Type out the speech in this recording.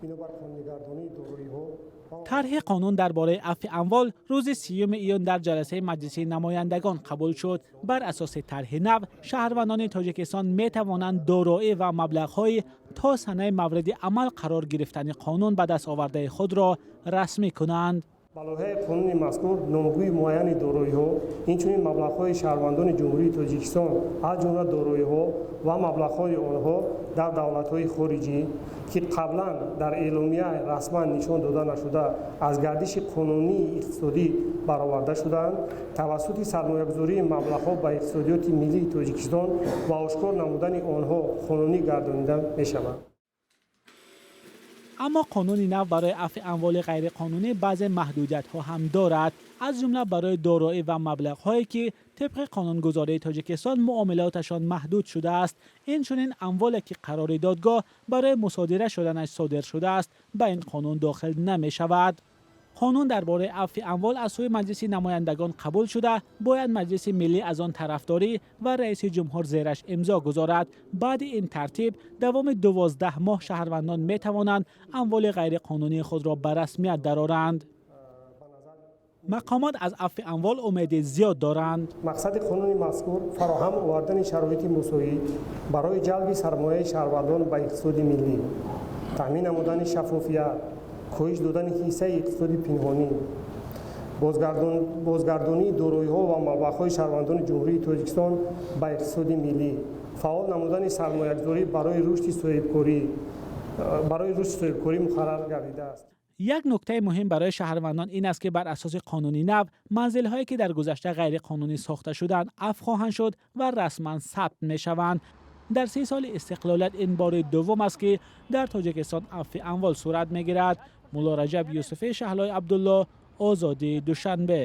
Бинобар қонунигардонии дороиҳо. Тарҳи қонун дар бораи афви амвол рӯзи 30 июн дар ҷаласаи Маҷлиси намояндагон қабул шуд. Бар асоси тарҳи нав, шаҳрвандони Тоҷикистон метавонанд дороӣ ва маблағҳои то санаи мавриди амал қарор гирифтани қонун ба даст овардаи худро расмӣ кунанд. Ба лоиҳаи қонуни мазкур номгӯи муайяни дороиҳо, инчунин маблағҳои шаҳрвандони Ҷумҳурии Тоҷикистон, аз ҷумла дороиҳо ва маблағҳои онҳо дар давлатҳои хориҷӣ, ки қаблан дар эъломия расман нишон дода нашуда, аз гардиши қонунии иқтисодӣ бароварда шудаанд, тавассути сармоягузории маблағҳо ба иқтисодиёти миллии Тоҷикистон ва ошкор намудани онҳо қонунӣ гардонида мешаванд. Аммо қонуни нав барои афви амволи ғайриқонунӣ баъзе маҳдудиятҳо ҳам дорад, аз ҷумла барои дороӣ ва маблағҳое, ки тибқи қонунгузории Тоҷикистон муомилоташон маҳдуд шудааст. Инчунин амволе, ки қарори додгоҳ барои мусодира шуданаш содир шудааст, ба ин қонун дохил намешавад. Қонун дар бораи афви амвол аз сӯи Маҷлиси намояндагон қабул шуда, бояд Маҷлиси Миллӣ аз он тарафдорӣ ва раиси ҷумҳур зераш имзо гузорад. Баъди ин тартиб давоми 12 моҳ шаҳрвандон метавонанд амволи ғайриқонунии худро ба расмият дароранд. Мақомот аз афви амвол умеди зиёд доранд. Мақсади қонуни мазкур фароҳам овардани шароити мусоид барои ҷалби сармояи шаҳрвандон ба иқтисоди миллӣ, таъмин намудани шаффофият, коҳиш додани ҳиссаи иқтисоди пинҳонӣ, бозгардонии дороиҳо ва маблағҳои шаҳрвандони Ҷумҳурии Тоҷикистон ба иқтисоди миллӣ, фаъол намудани сармоягузорӣ барои рушди соҳибкорӣ муқаррар гардидааст. Як нуктаи муҳим барои шаҳрвандон ин аст, ки бар асоси қонуни нав манзилҳое, ки дар гузашта ғайриқонунӣ сохта шуданд, афв хоҳанд шуд ва расман сабт мешаванд. Дар 30 соли истиқлолият ин бори дуввум аст, ки дар Тоҷикистон афви амвол сурат мегирад. Мулло Раҷаб Юсуфӣ, Шаҳлои Абдулло, Озодӣ, Душанбе.